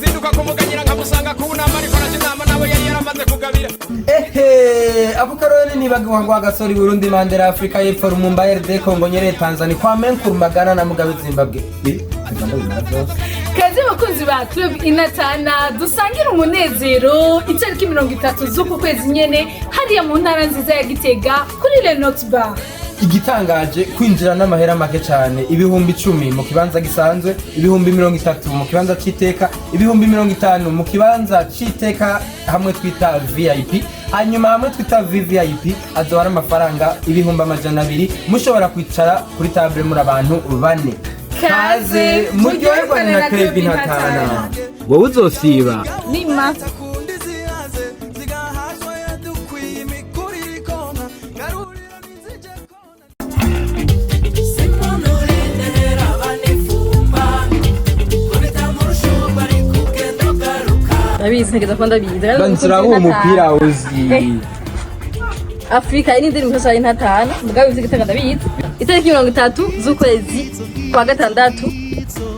Nzinduka kumuganyira nkamusanga ku nama, ariko araje inama nawe yari yaramaze kugabira. Ehe, ako karori nibagiwe ngo agasori Burundi, Mandela, Afrika y'Epfo, Lumumba, RD Congo, Nyerere, Tanzania, Kwame Nkrumah, Ghana na Mugabe, Zimbabwe. Ndabimara byose. Kaze bakunzi ba Club Inatana, dusangire umunezero itariki 30 z'uku kwezi nyene, hariya mu ntara nziza ya Gitega kuri Lenox Bar. Igitangaje, kwinjira n'amahera make cyane: 10.000 mu kibanza gisanzwe, 30.000 mu kibanza c'iteka, 50.000 mu kibanza c'iteka hamwe twita VIP. Hanyuma hamwe twita VVIP azoba ari amafaranga 200.000, mushobora kwicara kuri table muri abantu bane. Kaze muryoherwane na Club Intatana. Wowe uzosiba? Nima. Kundi zihaze zigahazwa yadukwiye imikurire ikonka ngarurira nizije kona. Ndabizi, ntegereza kuba ndabizi. Banzira uwo mupira uzi. Afurika iyi ni indirimbo nshasha y'Intatana. Mugabe ivyo Gitega ndabizi. Itariki 30 z'ukwezi kwa gatandatu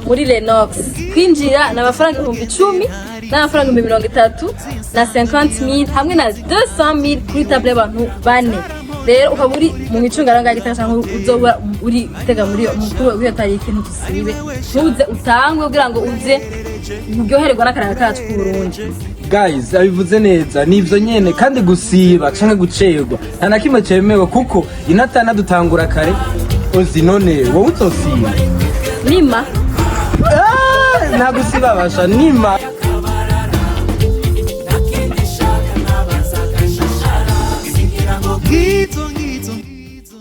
muri Lenox, kwinjira ni amafaranga 10.000 n'amafaranga 30.000 na 50.000 hamwe na 200.000 kuri table y'abantu bane. Rero ukaba uri mu micungararo ya Gitega canke uzoba uri Gitega muri mukuru w'iyo tariki, ntudusibe, ntuze utangwe kugira ngo uze uryohererwa n'akaranga kacu k'Uburundi. Guys, abivuze neza, nivyo nyene. Kandi gusiba canke gucerwa nta na kimwe cemewe, kuko Inatana dutangura kare. Uzi none wowe uzosiba? Nima. Ah, nta gusiba basha, nima. Ngizo ngizo ngizo.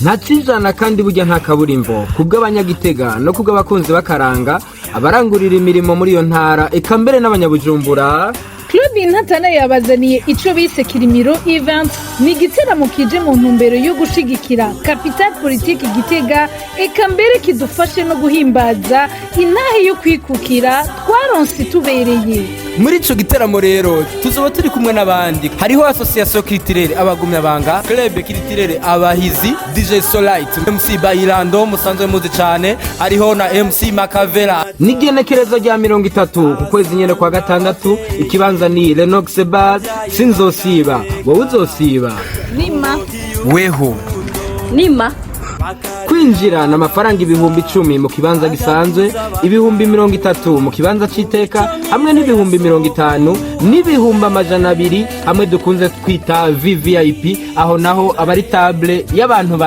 Nta cijana kandi burya nta kaburimbo kubw'Abanyagitega no kubw'abakunzi b'akaranga, abarangurira imirimo muri iyo ntara, eka mbere n'Abanyabujumbura. Club Intatana yabazaniye ico bise Kirimiro Event. Ni igiteramo kije mu ntumbero yo gushigikira capitale politique Gitega, eka mbere kidufashe no guhimbaza intahe yo kwikukira twaronse tubereye. Muri ico giteramo rero tuzoba turi kumwe n'abandi. Hariho Association Culturelle Abagumyabanga, Club Culturelle Abahizi, DJ Solite, MC Bailando musanzwe muzi cane, hariho na MC Makavera. N'igenekerezo rya 30 ku kwezi nyene kwa gatandatu, ikibanza ni Lenox Bar. Sinzosiba, wowe uzosiba? Nima. Weho? Nima. Kwinjira ni amafaranga 10.000 mu kibanza gisanzwe, 30.000 mu kibanza c'iteka, hamwe n'50.000 n'200.000 hamwe dukunze kwita VVIP. Aho naho aba ari table y'abantu.